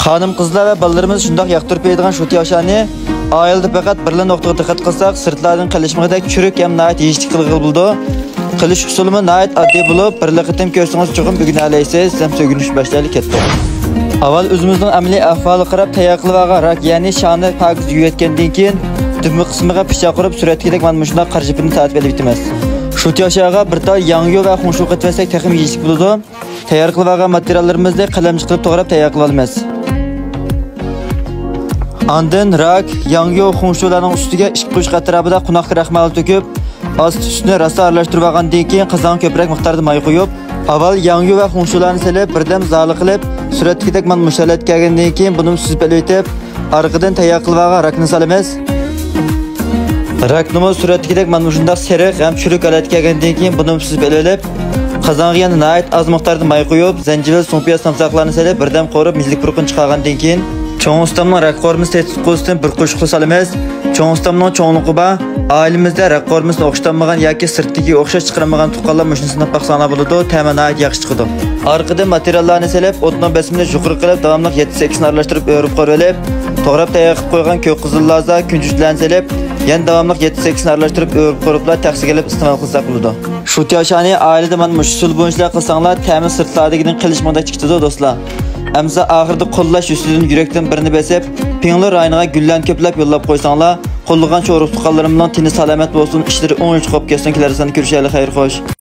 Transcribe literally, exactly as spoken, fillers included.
خانىم-قىزلار ۋە بالىلىرىمىز شۇنداق ياقتۇرۇپ يەيدىغان شۇتياۋشانى ئائىلىدە پەقەت بىرلا نۇقتىغا دىققەت قىلساق، سىرتلاردىن قېلىشمىغۇدەك چۈرۈك ھەم ناھايىتى يېيىشلىك قىلغىلى بولىدۇ. قىلىش ئۇسۇلىمۇ ناھايىتى ئاددىي بولۇپ، بىرلا قېتىم كۆرسىڭىز چوقۇم ئۆگىنەلەيسىز. سىز ئۆگىنىش باشلايلى، كەتتۇق. ئاۋۋال ئۆزىمىزنىڭ ئەمەلىي ئەھۋالىغا قاراپ تەييار قىلىۋالغان راك، يەنى شانى پاكىز يۇيۇۋەتكەندىن كېيىن، دۈمبە قىسمىغا پىچاق ئۇرۇپ، سۈرەتتىكىدەك مانا مۇشۇنداق قارا جىپىنى تارتىپ ئېلىۋېتىمىز. شۇتياۋشاغا بىر تال ياڭيۇ ۋە خۇڭشۇ قېتىۋەتسەك تېخىمۇ يېيىشلىك بولىدۇ. تەييار قىلىۋالغان ماتېرىياللىرىمىزنى قەلەمچە قىلىپ توغراپ تەييار قىلىۋالىمىز. ئاندىن راك، ياڭيۇ، خۇڭشۇلارنىڭ ئۈستىگە ئىككى قوشۇق ئەتراپىدا قوناق كرەخمالى تۆكۈپ، ئاستا سۈتنى راسا ئارىلاشتۇرۇپ ئالغاندىن كېيىن، قازانغا كۆپرەك مىقداردا ماي قۇيۇپ، ئاۋۋال ياڭيۇ ۋە خۇڭشۇلارنى سېلىپ، بىردەم زالىقلىپ، سۈرەتتىكىدەك مانا مۇشۇ ھالەتكە كەلگەندىن كېيىن، بۇنىمۇ سۈزۈپ ئېلىۋېتىپ، ئارقىدىن تەييار قىلىۋالغان راكنى سالىمىز. راكنىمۇ سۈرەتتىكىدەك مانا مۇشۇنداق سېرىق ھەم چۈرۈك ھالەتكە كەلگەندىن كېيىن، بۇنىمۇ سۈزۈپ ئېلىۋېلىپ، قازانغا يەنە ناھايىتى ئاز مىقداردا ماي قۇيۇپ، زەنجىۋىل، سۇڭپىياز سامساقلارنى سېلىپ، بىردەم قورۇپ، مېزىلىك پۇرىقىنى چىقارغاندىن كېيىن، چوڭ ئۇستامنىڭ راك قورۇمىسى تېتىتقۇسىدىن بىر قوشۇقلا سالىمىز. چوڭ ئۇستامنىڭ چوڭلۇقى بار. ئائىلىمىزدە راك قورۇمىسىنى ئوخشىتالمىغان ياكى سىرتتىكىگە ئوخشاش چىقىرالمىغان تۇغقانلار مۇشۇنى سىناپ باقساڭلار بولىدۇ، تەمى ناھايىتى ياخشى چىقىدۇ. ئارقىدىن ماتېرىياللارنى سېلىپ، ئوتنىڭ بېسىمىنى يۇقىرى قىلىپ، داۋاملىق يەتتە سەككىزنى ئارىلاشتۇرۇپ ئۆرۈپ قورۇۋېلىپ، توغراپ تەييار قىلىپ قويغان كۆك قىزىل لازا، كۈنجۈتلەرنى سېلىپ، يەنە داۋاملىق يەتتە سەككىزنى ئارىلاشتۇرۇپ ئۆرۈپ قورۇپلا تەخسىگە ئېلىپ ئىستېمال قىلساق بولىدۇ. شۇتياۋشانى ئائىلىدە مانا مۇشۇ ئۇسۇل بويىچىلا قىلساڭلار، تەمى سىرتلاردىكىدىن قېلىشمىغۇدەك چىقىدۇ، دوستلار. ئەمسە ئاخىرىدا قوللاش يۈزىسىدىن يۈرەكتىن بىرنى بېسىپ، پىڭلې رايونىغا گۈللەرنى كۆپلەپ يوللاپ قويساڭلار، قوللىغانچە ئۇرۇق-تۇغقانلىرىمنىڭ تېنى سالامەت بولسۇن، ئىشلىرى ئوڭۇشلۇق بولۇپ كەتسۇن، كېلەر ساندا كۆرۈشەيلى، خەير خوش.